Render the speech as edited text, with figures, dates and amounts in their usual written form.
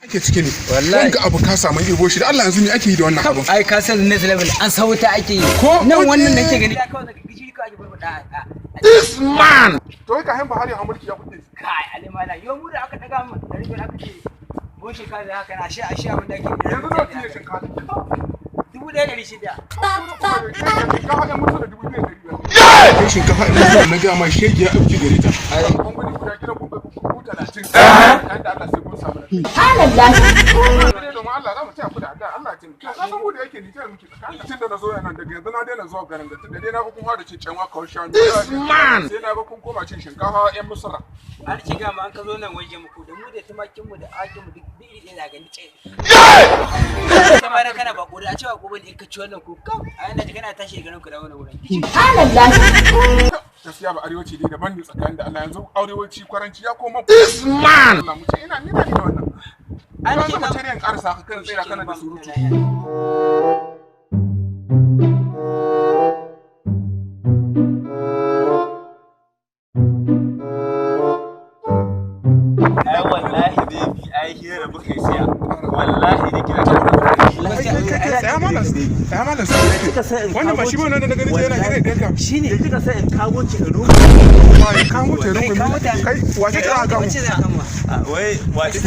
Ake ciki ne? Wallahi. Wanga abu ka samu ibo shi da Allah, yanzu me ake yi da wannan abu? Ai ka san next level, an sauta ake yi. Ko nan wannan nake gani kawai daga gishiri kawai ake barbada a This man, to kai kayan Buhari a mulki ya kuke. Kai alimala, yau mu da aka daga mu 500 aka ce bon shekara da haka na ashe ashe abin da ake Yanzu nawa tiye shinkafa? 1600. Shinkafa ɗan mutu da 2500. Kai, shinkafa ɗan mutu na gaya ma, shege ya ɗauki gare ta. Gwangwani guda gidan kun kai 30,000. Kan da Allah sai kun samu na kai. Sai domin Allah za mu taya ku da addu'a, Allah ya taimake. Ka san mu da yake Nijar muke tsakanin. Tun da na zo nan, daga yanzu na daina zuwa garin da, tun da dai na ga kun fara cin canwa kawai shanu. This man! Sai na ga kun koma cin shinkafa 'yan Misra. An ci gama an ka zo nan waje muku da mu da tumakin mu da awakin mu duk iri ɗaya na gani ce. Kai ma kana bako da a cewa ko bane in ka ci wannan ko kam a yana ji kana tashi daga nan ku da wannan wurin. Gaskiya ba arewaci dai daban ne tsakanin da Allah, yanzu arewaci kwaranci ya koma. This man! Allah mu ce ina ni da wannan. An An ce ce ka mace ne in karasa ka kan tsira kana da surutu. Ai wallahi baby, ai hira muka yi siya wallahi da kira. Tsaya malam, tsaya malam. Wannan ba shi ba nan da gani yana hira da ka. Shine. Da kika sai in kawo ki in rubu. Ai ka mutu rukun. Kai, ka mutu. Kai, wace ce aka kamo? Wace za a kama? Wai wace?